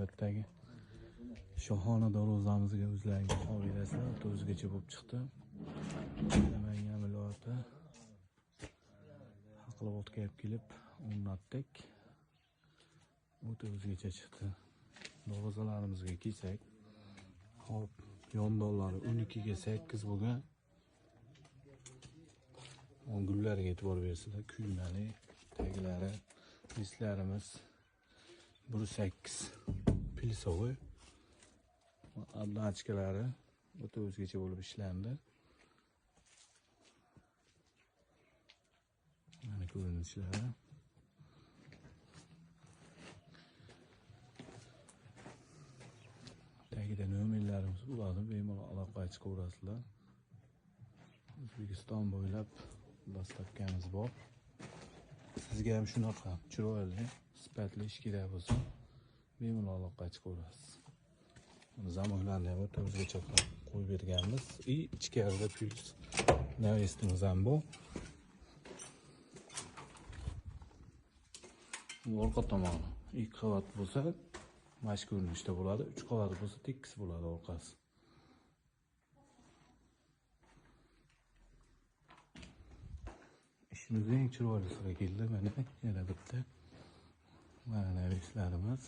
Navbatdagi shohona darvozamizga o'zlaringiz baho berasizlar. O'ta o'zgacha bo'lib chiqdi. Namangan viloyati Haqlobodga olib kelib o'rnatdik. O'ta o'zgacha chiqdi. Darvozalarimizga kelsak, hop, yondollari 12 ga 8 bo'lgan. Gullarga e'tibor bersizlar, kuymali taglari, listlarimiz 1.8 plisovый. Abdachkalari o'ta o'zgacha bo'lib ishlandi. Mana ko'rinishlari. Tagida nomerlarimiz bo'ladi, bemalol aloqaga chiqaverasizlar. O'zbekiston bo'ylab dastavkamiz bor. Sizga ham shunaqa chiroyli, sifatli ish kerak bo'lsa, bemalol aloqaga chiqaverasiz. Zamoklarni ham o'ta o'zgacha qilib qo'yib berganmiz. I ichkarida plyus navestimiz ham bor. Orqa tomoni 2 qavat bo'lsa, mana shu ko'rinishda bo'ladi. 3 qavat bo'lsa, tekis bo'ladi orqasi. Ishimiz eng chiroylisiga keldi. Mana yana bitta mana naveslarimiz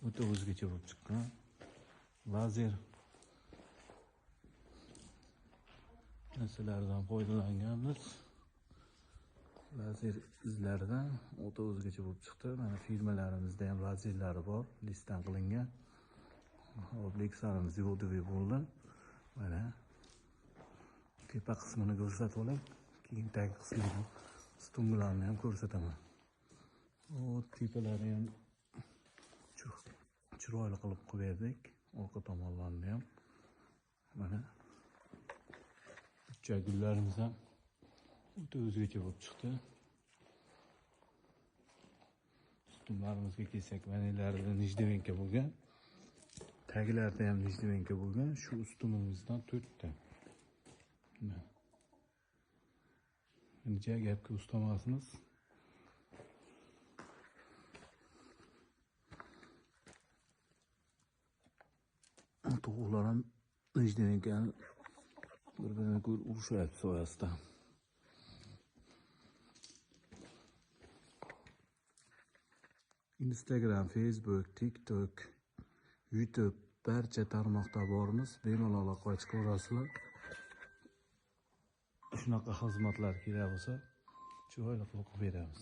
o'ta o'zgacha bo'lib chiqqan. Lazer narsalardan foydalanganmiz. Lazer izlaridan o'ta o'zgacha bo'lib chiqdi. Mana firmalarimizda ham lazerlari bor, listdan qilingan. Hop, Lexarimiz yo'ldivi bo'ldi. Mana tepa qismini ko'rsatib olay, keyin tag qismini, ustunlarni ham ko'rsataman. O tepalari ham chiroyli qilib qo'yib berdik. Orqa tomonlarini ham mana uchak gullarimiz ham o'ta o'zgacha bo'lib chiqdi. Ustunlarimizga kelsak, manalarida nijdevenka bo'lgan, taglarida ham nijdevenka bo'lgan. Shu ustunimizdan 4 ta. Endi gapga usta emasmiz. To'g'lar ham nijdevenkani bir-birini ko'rib urushyapti soyasida. Instagram, Facebook, TikTok, YouTube barcha tarmoqda bormiz. Bemalol aloqaga chiqaverasizlar. Shunaqa xizmatlar kerak bo'lsa, chiroyli qilib beramiz.